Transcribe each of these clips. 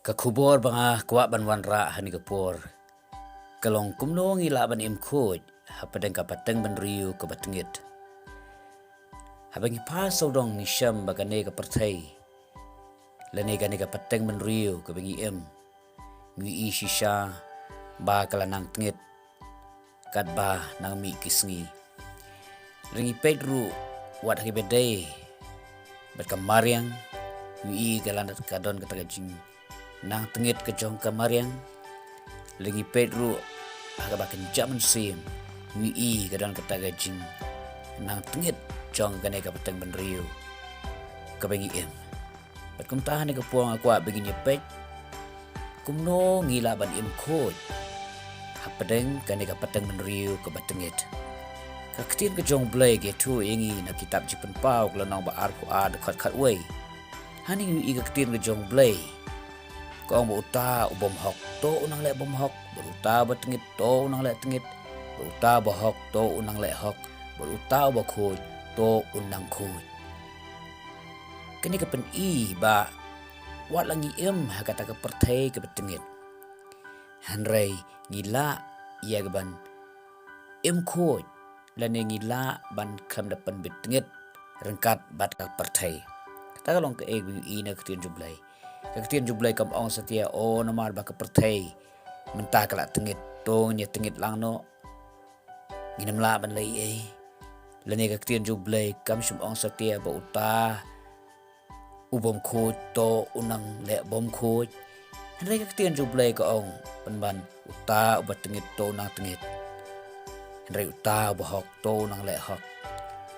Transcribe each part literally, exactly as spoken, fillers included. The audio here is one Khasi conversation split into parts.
Ka khubor ba nga kwah ban wanrah ha kane ka por ka long kumno ngi lah ban im khuid hapdeng ka pateng bynriew kaba tyngit. Haba ngi phai sawdong ngi shem ba kane ka pyrthei lane kane ka pateng bynriew kaba ngi im, ngi ïohi shisha ba ka la nang tyngit katba nang mih ki sngi. Lada ngi peit ruh wat ha kaba ïadei bad ka mariang, ngi ïohi ka la ka don kata ka jingnang tyngit ka jong ka mariang. Lada ngi peit ruh ha kaba kynja mynsiem, ngi ïohi ka don kata ka jingnang tyngit jong kane ka pateng bynriew kaba ngi im. Bad kumta ha kane ka por nga kwah ba ngin ïa peit kumno ngi lah ban im khuid hapdeng kane ka pateng bynriew kaba tyngit. Ka ktien ka jong U Blei ka ïathuh ïa ngi na kitab Jingpynpaw ka lynnong ba arphew ar dkhot khatwei. Hangne ngi ïohi ka ktien ka jong U Blei ka ong ba uta u bym hok to u nang leh bym hok, bad uta uba tyngit to u nang leh tyngit, bad uta uba hok to u nang leh hok, bad uta uba khuid to u nang khuid. Kane ka pyni ba wat la ngi im ha kata ka pyrthei kaba tyngit, hynrei ngi lah ïa ka ban im khuid lane ngi lah ban khlem da pynbit tyngit ryngkat bad ka pyrthei. Kata ka long kaei ba ngi ïohi na ka ktien jong U Blei. Ka ktien jong U Blei kam ong satia, o namar ba ka pyrthei mynta ka la tyngit, to ngin ïa tyngit lang noh, ngin ym lah ban leh ei ei. Lane ka ktien jong U Blei kam shym ong satia ba uta u bym khuid to u nang leh bym khuid. Hynrei ka ktien jong U Blei ka ong pynban uta uba tyngit to u nang tyngit, hynrei uta uba hok to u nang leh hok.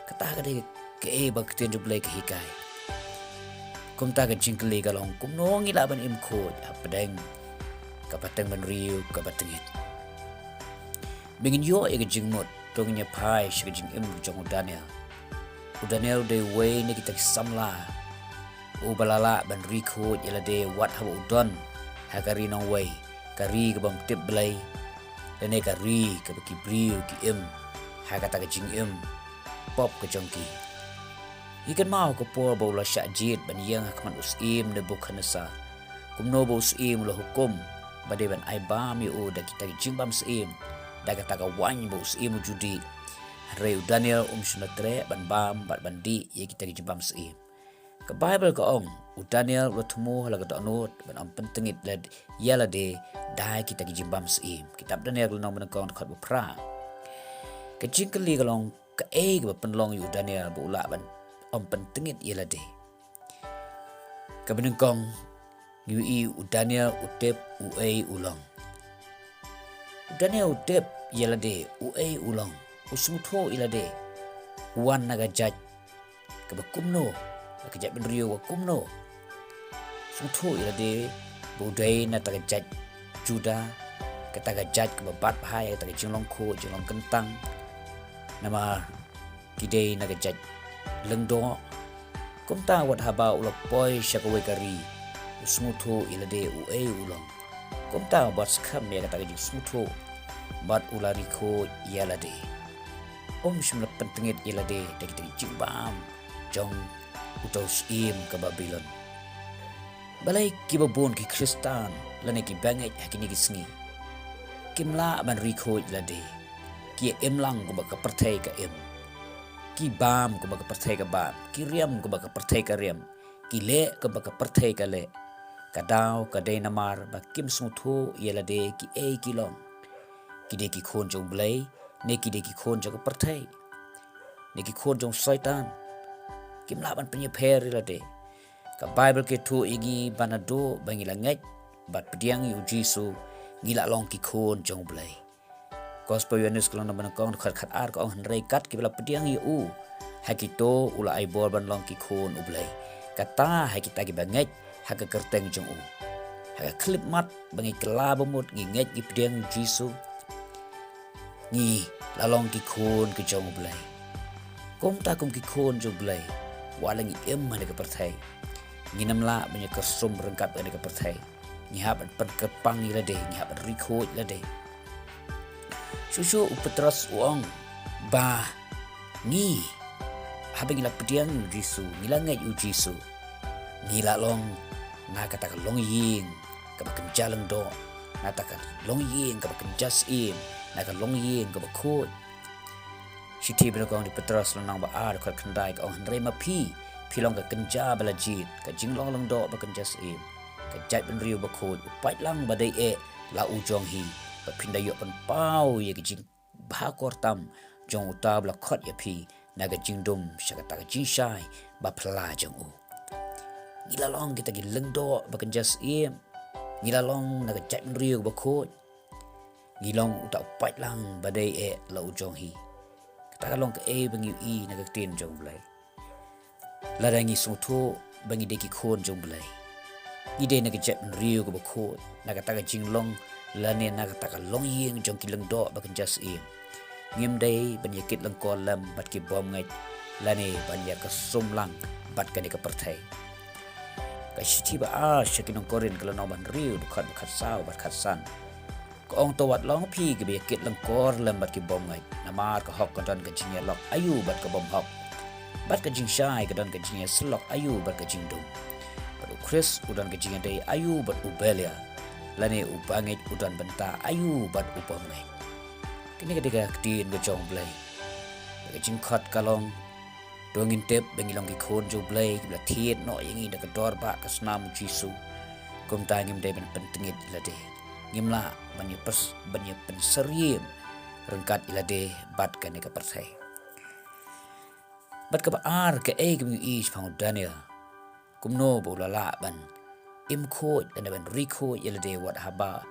Kata ka dei kaei ba ka ktien jong U Blei ka hikai. Kumta ka jingkylli ka long kumno ngi lah ban im khuid hapdeng ka pateng bynriew kaba tyngit. Ba ngin ïoh ïa ka jingmut, to ngin ïa phai sha ka jingim ka jong u Daniel. U Daniel u dei uwei na kita ki samla uba la lah ban ri khuid ïa lade wat haba u don ha ka ri nongwei, ka ri kabym tip Blei, lane ka ri kaba ki briew ki im ha kata ka jingim pop ka jong ki. Ngi kynmaw ka por ba u la shah jied ban ïeng ha khmat u syiem Nebukhadnessar, kumno ba u syiem u la hukum ba dei ban ai bam ïa u da kita ki jingbam syiem, da kata ka waiñ ba u syiem u ju dih. Hynrei u Daniel um shym la treh ban bam bad ban dih ïa kita ki jingbam syiem. Ka Baibl ka ong, u Daniel u la thmu ha la ka dohnud ban ym pyntyngit lad-, ïa lade da kita ki jingbam syiem. Kitab Daniel ka lynnong ba nyngkong dkhot ba phra. Ka jingkylli ka long kaei kaba pynlong ïa u Daniel ba u lah ban ym pyntyngit ïa lade. Kaba nyngkong, ngi ïohi u Daniel u tip uei u long. U Daniel u tip ïa lade uei u long. U sngewthuh ïa lade u wan na ka jait kaba kumno, na ka jait bynriew kaba kumno. Sngewthuh ïa lade ba u dei na kata ka jait Juda, kata ka jait kaba bat bha ïa kata ka jinglong khuid jinglong kyntang. Namar ki dei na ka jait lyngdoh. Kumta wat haba u la poi sha kawei ka ri, u sngewthuh ïa lade uei u long. Kumta u bat skhem ïa kata ka jingsngewthuh bad u la ri khuid ïa lade. Um shym la pyntyngit ïa lade da kita ki jingbam jong uta u syiem ka Babilon. Balei kiba bun ki Khristan lane ki bangeit ha kine ki sngi kim lah ban ri khuid ïa lade? Ki ïa im lang kumba ka pyrthei ka im. Ki bam kumba ka pyrthei ka bam. Ki riam kumba ka pyrthei ka riam. Ki leh kumba ka pyrthei ka leh. Ka daw ka dei namar ba kim sngewthuh ïa lade kiei ki long. Ki dei ki khun jong U Blei ne ki dei ki khun jong ka pyrthei, ne ki khun jong Soitan. Kim lah ban pynïapher ïa lade. Ka Baibl ka ïathuh ïa ngi ba naduh ba ngi la ngeit bad pdiang ïa u Jisu, ngi la long ki khun jong U Blei. Gospel Ïoannis ka lynnong ba nyngkong dkhot khatar ka ong, hynrei kat kiba la pdiang ïa u, ha kito u la ai bor ban long ki khun U Blei, kata ha kita kiba ngeit ha ka kyrteng jong u. Ha ka khyllipmat ba ngi kylla bamut, ngi ngeit, ngi pdiang ïa u Jisu, ngi la long ki khun ki jong U Blei. Kumta kum ki khun jong U Blei, wat la ngi im ha kane ka pyrthei, ngin ym lah ban ïa kyrsum ryngkat bad kane ka pyrthei. Ngi hap ban pynkyrpang ïa lade, ngi hap ban ri khuid ïa lade. Shuh shuh u Petros u ong ba ngi, haba ngi la pdiang ïa u Jisu, ngi la ngeit ïa u Jisu, ngi la long na kata ka long ïing kaba kynja lyngdoh, na kata ka longïing kaba kynja syiem, na ka longïing kaba khuid. Shithi ba nyngkong jong u Petros lynnong ba ar dkhot khyndai ka ong, hynrei ma phi, phi long ka kynja ba la jied, ka jinglong lyngdoh ba kynja syiem, ka jaitbynriew ba khuid, u paidlang ba dei eh la u jong hi, ba phin da ïoh pynpaw ïa ka jingbha kor tam jong uta ba la khot ïa phi na ka jingdum sha kata ka jingshai ba phylla jong u. Ngi la long kita ki lyngdoh ba kynja syiem, ngi la long na ka jaitbynriew ba khuid, ngi long uta u paidlang ba dei eh la u jong hi. Kata ka long kaei ba ngi ïohi na ka ktien jong U Blei. Lada ngi sngewthuh ba ngi dei ki khun jong U Blei, ngi dei na ka jaitbynriew kaba khuid, na kata ka jinglong lane na kata ka longïing jong ki lyngdoh ba kynja syiem, ngim dei ban ïakit lyngkor lem bad ki bym ngeit lane ban ïakyrsum lang bad kane ka pyrthei. Ka shithi ba ar sha ki nong Korinth ka lynnong ba hynriew dkhot ba khatsaw bad khatsan ka ong, to wat long phi kiba ïakit lyngkor lem bad ki bym ngeit, namar ka hok ka don ka jingïalok aïu bad ka bym hok, bad ka jingshai ka don ka jingïasyllok aïu bad ka jingdum, bad u Khrist u don ka jingïadei aïu bad u Beliar, lane u bangeit u don bynta aïu bad u bym ngeit. Kane ka dei ka ktien ka jong U Blei. Ka jingkhot ka long, to ngin tip ba ngi long ki khun jong U Blei, kiba la thied noh ïa ngi da ka dor ba ka snam U Jisu. Kumta ngim dei ban pyntngit ïa lade, ngim lah ban ïa pys-, ban ïa pynsyriem ryngkat ïa lade bad kane ka pyrthei. Bad kaba ar, kaei kaba ngi ïohi shaphang u Daniel, kumno ba u la lah ban im khuid lane ban ri khuid ïa lade wat haba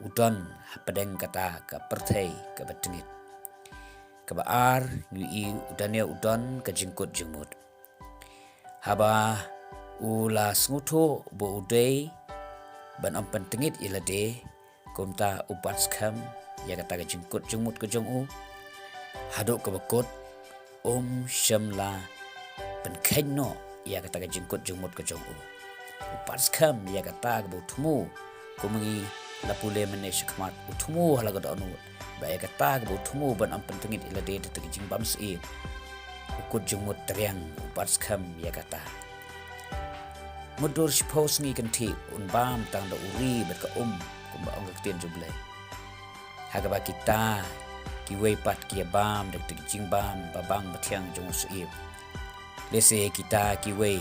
u don hapdeng kata ka pyrthei kaba tngit. Kaba ar, ngi ïohi u Daniel u don ka jingkut jingmut. Haba u la sngewthuh ba u dei ban ym pyntngit ïa lade, kumta u bat skhem ïa kata ka jingkut jingmut ka jong u. Haduh kaba kut, um shym la pynkheiñ noh ïa kata ka jingkut jingmut ka jong u. U bat skhem ïa kata kaba u thmu, kum ngi la pule mynne shakhmat, u thmu ha la ka dohnud. Ba ïa kata kaba u thmu ban ym pyntngit ïa lade da ka jingbam syiem, u kut jingmut triang, u bat skhem ïa kata. Mutdur shiphew sngi kynthih un bam tang da u ri bad ka um, kumba ong ka ktien jong U Blei. Ha kaba kita kiwei pat ki ïa bam da ka jingbam ba bang ba thiang jong u syiem. Lehse kita kiwei,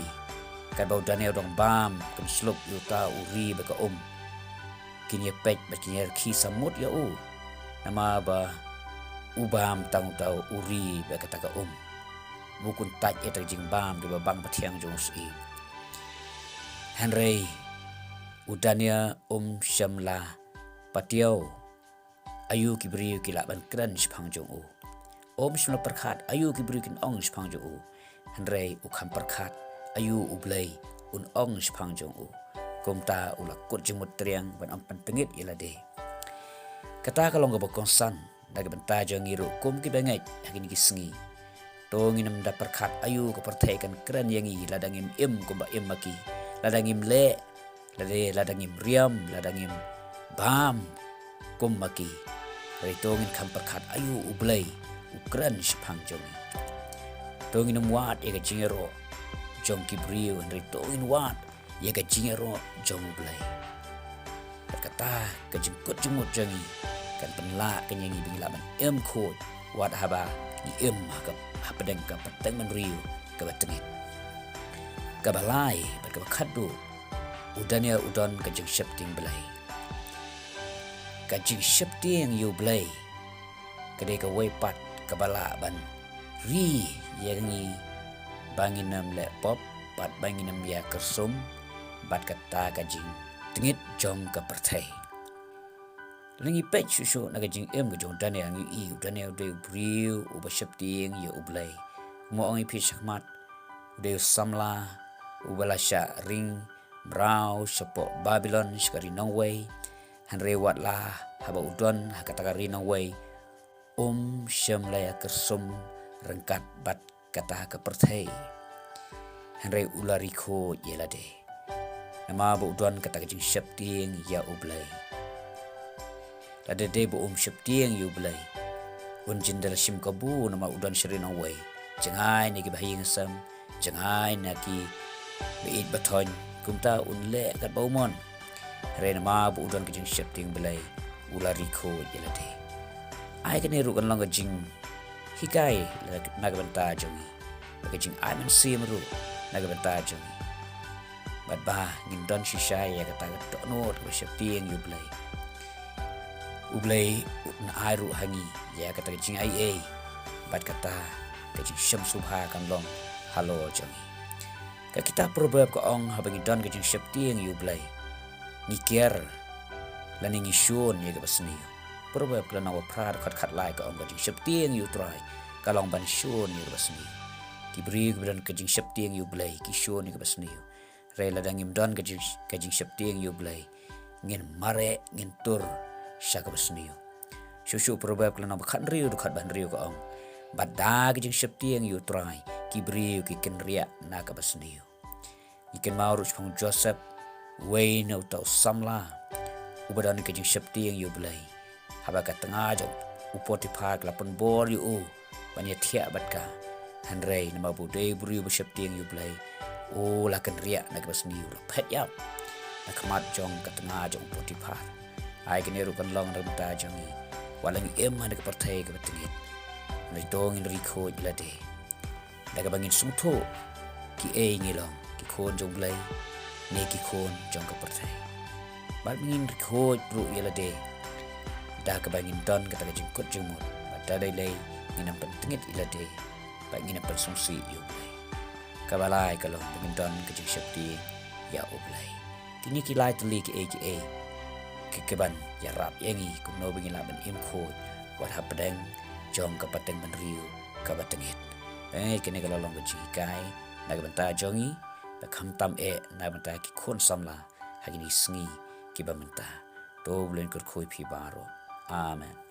katba u Daniel u dang bam, kin sluk ïa uta u ri bad ka um, kin ïa peit bad kin ïa rkhie samut ïa u. Namar ba u bam tang uta u ri bad kata ka um. Mut un tait ïa kata ka jingbam kaba bang ba thiang jong u syiem. Hynrei u Daniel um shym la patiaw aïu ki briew ki lah ban kren shaphang jong u. Um shym la pyrkhat aïu ki briew kin ong shaphang jong u. Hynrei u kham pyrkhat aïu U Blei un ong shaphang jong u. Kumta u la kut jingmut triang ban ym pyntngit ïa lade. Kata ka long kaba kongsan na ka bynta jong ngi ruh kum ki bangeit ha kine ki sngi. To ngin ym da pyrkhat aïu ka pyrthei kan kren ïa ngi lada ngim im kumba im ma ki, lada ngim leh, lada, lada ngim riam, lada ngim bam kum ma ki. Hynrei to ngin kham pyrkhat aïu U Blei u kren shaphang jong ngi. To ngin ym wad ïa ka jingïaroh jong ki briew, hynrei to ngin wad ïa ka jingïaroh jong U Blei. Bad kata ka jingkut jingmut jong ngi kan pynlah ka ïa ngi ba ngi lah ban im khuid wat haba ngi im ha ka, hapdeng ka pateng bynriew kaba tngit. Kaba lai bad kaba khatduh, u Daniel u don ka jingsheptieng Blei. Ka jingsheptieng ïa U Blei ka dei kawei pat kaba lah ban ri ïa ngi ba ngin ym leh pop bad ba ngin ym ïa kyrsum bad kata ka jingtngit jong ka pyrthei. Lada ngi peit shuh shuh na ka jingim ka jong u Daniel, ngi ïohi u Daniel u dei u briew uba sheptieng ïa U Blei. Kumba ong ïa phi shakhmat, u dei u samla uba la shah ring mraw shapoh Babilon sha ka ri nongwei. Hynrei wat la haba u don ha kata ka ri nongwei, um shym la ïa kyrsum ryngkat bad kata ka pyrthei. Hynrei u la ri khuid ïa lade namar ba u don kata ka jingsheptieng ïa U Blei. Lada dei ba um sheptieng ïa U Blei, un jin da la shim kabu namar u don sha ri nongwei. Jngai na ki bahaïing hasem, jngai na ki ba ïeit ba thoiñ, kumta un leh katba u mon. Hynrei namar ba u don ka jingsheptieng Blei, u la ri khuid ïa lade. Ai kane ruh kan long ka jinghikai na ka bynta jong ngi, ka jingai mynsiem ruh na ka bynta jong ngi, bad ba ngin don shisha ïa kata ka dohnud kaba sheptieng ïa U Blei. U Blei un ai ruh ha ngi ïa kata ka jingaiei, bad kata ka jingshem sngewbha kan long halor jong ngi. Ka kitab Proverb ka ong, haba ngi don ka jingsheptieng ïa U Blei, ngi kiar lane ngi shun ïa kaba sniew. Proverb ka lynnong ba phra, dkhot khatlai ka ong, ka jingsheptieng ïa U Trai ka long ban shun ïa kaba sniew. Ki briew kiba don ka jingsheptieng ïa U Blei ki shun ïa kaba sniew. Hynrei lada ngim don ka jing, ka jingsheptieng ïa U Blei, ngin mareh, ngin tur sha kaba sniew. Shuh shuh Proverb ka lynnong ba khathynriew, dkhot ba hynriew ka ong, bad da ka jingsheptieng ïa U Trai ki briew ki kynriah na kaba sniew. Ngi kynmaw ruh shaphang u Joseph, uwei na uta u samla uba don ka jingsheptieng ïa U Blei. Haba ka tnga jong u Potiphar ka la pynbor ïa u ban ïathiah bad ka, hynrei namar ba u dei u briew ba sheptieng ïa U Blei, u la kynriah na kaba sniew, u la phet ïap na khmat jong ka tnga jong u Potiphar. Ai kane ruh kan long na ka bynta jong ngi. Wat la ngi im ha kane ka pyrthei kaba tyngeh, hynrei to ngin ri khuid ïa lade da kaba ngin sngewthuh kiei ngi long, ki khun jong U Blei ne ki khun jong ka pyrthei. Bad ngin ri khuid ruh ïa lade da kaba ngin don kata ka jingkut jingmut, bad da dei lei ngin ym pyntngit ïa lade, bad ngin ym pynsngewsih ïa U Blei. Kaba lai ka long ba ngin don ka jingsheptieng ïa U Blei. Kine ki lai tylli kiei kiei ki, ki ban ïarap ïa ngi kumno ba ngin lah ban im khuid wat hapdeng jong ka pateng bynriew kaba tyngeh. Bad kane ka la long ka jinghikai na ka bynta jong ngi, bad khamtam eh na ka bynta ki khun samla ha kine ki sngi kiba mynta. To U Blei un kyrkhu ïa phi baroh. Amen.